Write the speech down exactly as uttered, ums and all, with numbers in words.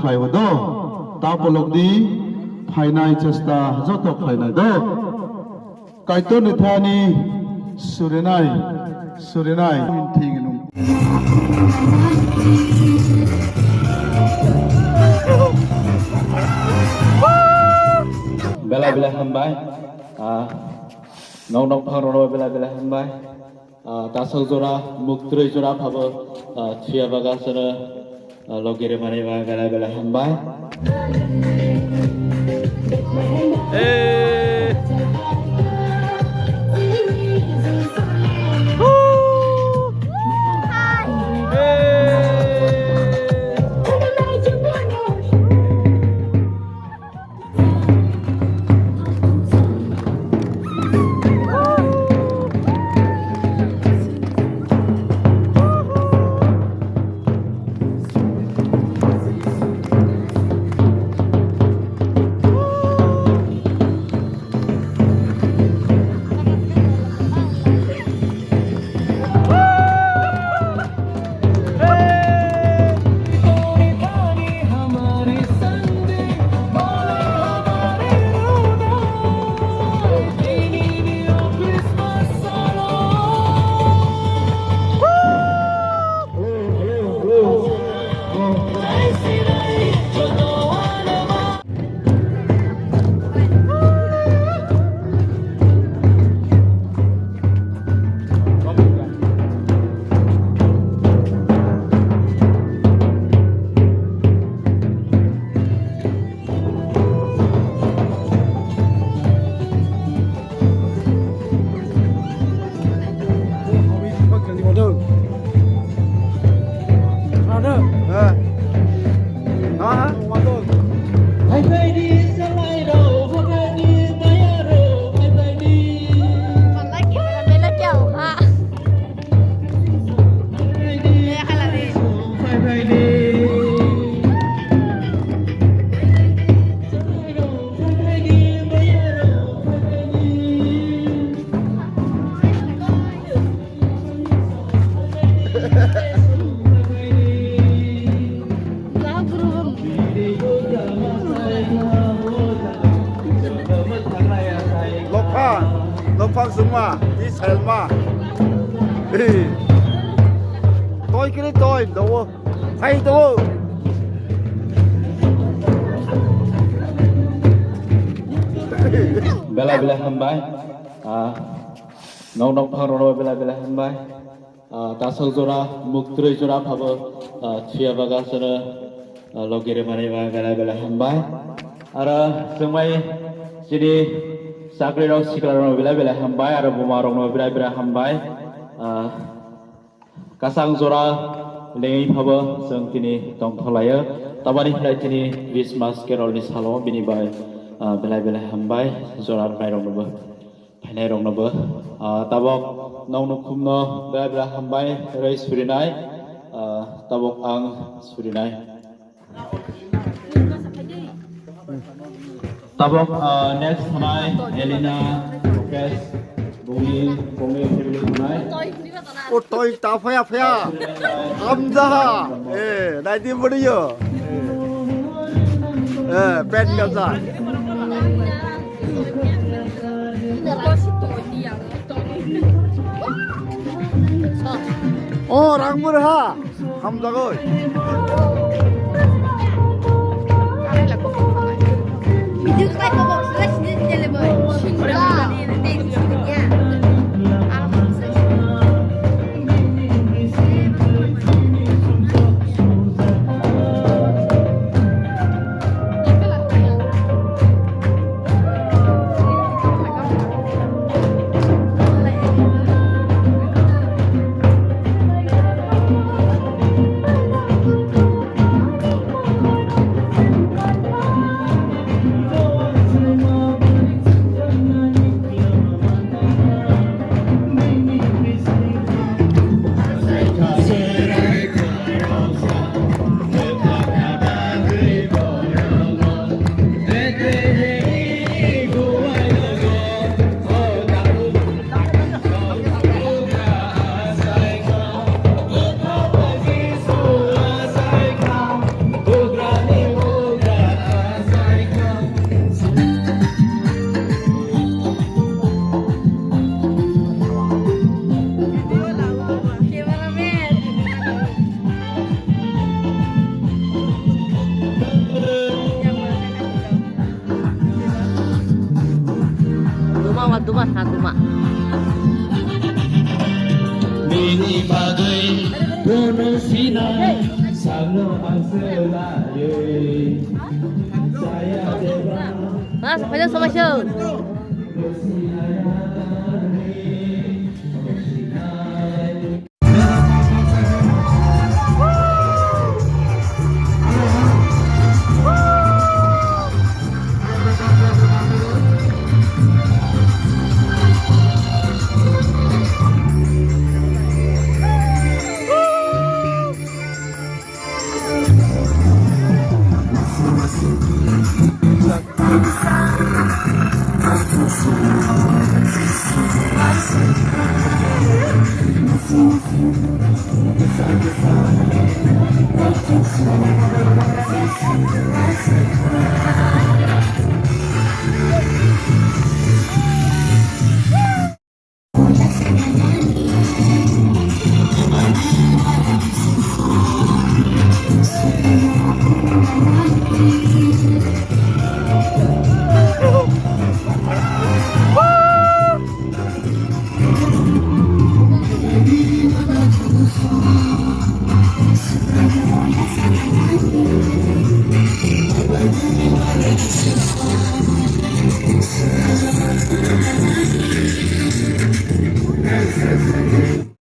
Khlaibo do, ta polok di, phainai chesta joto khlainai do. Kaitor ni thani surinai, surinai. Belai belai hambai. Ah, nok nok phang rok belai belai hambai. Ah, tasok jora, muktrwi jora phabo, ah, thuya bagasano, ah, logi rwmani ba belai belai hambai. Eh. Woo. Eh. Lokphang, lokphang sungma, ti selma. Toi kiri toi, dowo. Hai dowo. Belai belai hambai. Ah, nok nok phang rok belai belai hambai. Ah, tasok jora, muktrwi jora phabo, ah, thuya bagasano, ah, logi rwmani ba belai belai hambai. Aro chwngbai chini chakri rok sikla rok belai belai hambai, aro buma rok no belai belai hambai. Ah, kasang jora lengwi phabo chwng tini tongthok laio. Tabani khlai tini Christmas carol ni salo bini bai, ah, belai belai hambai jora rwknai rok nobo. Phainai rok nobo, ah, tabok nokno khumno bera bera hambai rwi surinai, ah, tabok ang surinai. Tabok, ah, next thanai Elena, Mukesh, Bumi, Bumi family thanai. O toi ta phaya phaya. Amjaha. Eh, naidi buriyo. Eh, pen gaja. O rang burha. Hamjagoi. Ni bagwi kono sinai sakno ang swlaiwi. Saya deba. Mas, phaida somai sio.